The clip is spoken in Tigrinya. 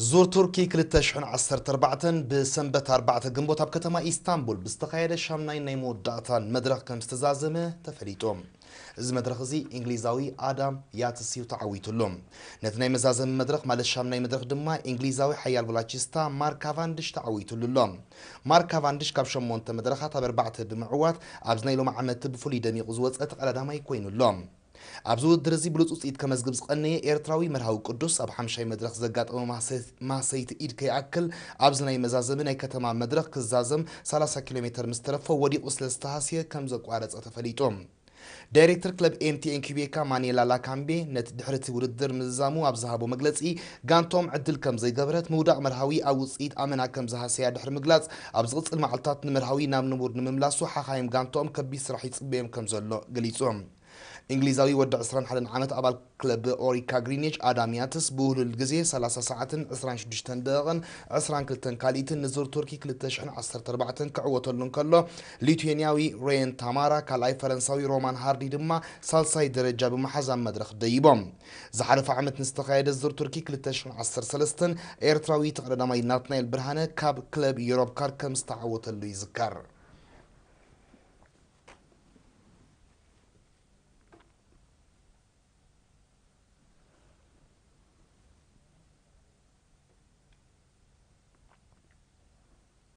ዙር ቱርኪ ክልተ ሽሕን ዓሰርተ ኣርባዕተን ብሰንበት ኣርባዕተ ግንቦት ኣብ ከተማ ኢስታንቡል ብዝተኻየደ ሻምናይ ናይ መወዳእታ መድረኽ ከም ዝተዛዘመ ተፈሊጡ። እዚ መድረኽ እዚ እንግሊዛዊ ኣዳም ያትስ እዩ ተዓዊቱሉ። ነቲ ናይ መዛዘሚ መድረኽ ማለት ሻምናይ መድረኽ ድማ እንግሊዛዊ ሓያል ቮላቺስታ ማርክ ካቫንድሽ ተዓዊቱሉ ኣሎ። ማርክ ካቫንድሽ ካብ ሸሞንተ መድረኻት ኣብ ኣርባዕተ ብምዕዋት ኣብዚ ናይ ሎሚ ዓመት ብፍሉይ ደሚቑ ዝወፀ እቲ ቀዳዳማይ ኮይኑ ኣሎ። ኣብዚ ውድድር እዚ ብሉፅ ውፅኢት ከመዝግብ ዝቐነየ ኤርትራዊ መርሃዊ ቅዱስ ኣብ ሓምሻይ መድረኽ ዘጋጠመ ማህሰይ- ማህሰይቲ ኢድ ከይኣክል ኣብዚ ናይ መዛዘሚ ናይ ከተማ መድረኽ ክዛዘም ሰላሳ ኪሎ ሜትር ምስ ተረፎ ወዲቑ ስለ ዝተሃስየ ከም ዘቋረፀ ተፈሊጡ። ዳይሬክተር ክለብ ኤምቲኤን ኪቤካ ማኒላ ላካምቤ ነቲ ድሕሪ እቲ ውድድር ምዝዛሙ ኣብ ዝሃቦ መግለፂ፣ ጋንቶም ዕድል ከም ዘይገበረት ምውዳቕ መርሃዊ ኣብ ውፅኢት ኣመና ከም ዝሃሰያ ድሕሪ ምግላፅ፣ ኣብ ዝቕፅል መዓልታት ንመርሃዊ ናብ ንቡር ንምምላሱ ሓኻይም ጋንቶም ከቢድ ስራሕ ይፅበዮም ከም ዘሎ ገሊፁ። እንግሊዛዊ ወዲ ዕስራን ሓደን ዓመት ኣባል ክለብ ኦሪካ ግሪኒች ኣዳም ያትስ ብውህሉል ግዜ ሰላሳ ሰዓትን ዕስራን ሽዱሽተን ደቂቕን ዕስራን ክልተን ካልኢትን ንዙር ቱርኪ ክልተ ሽሕን ዓሰርተ ኣርባዕተን ክዕወተሉ እንከሎ፣ ሊቱዌንያዊ ሬን ታማራ ካልኣይ፣ ፈረንሳዊ ሮማን ሃርዲ ድማ ሳልሳይ ደረጃ ብምሓዝ ኣብ መድረኽ ደይቦም። ዝሓለፈ ዓመት ንዝተኻየደ ዙር ቱርኪ ክልተ ሽሕን ዓሰርተ ሰለስተን ኤርትራዊ ተቐዳዳማይ ናትናኤል ብርሃነ ካብ ክለብ ዩሮፕ ካር ከም ዝተዓወተሉ ይዝከር።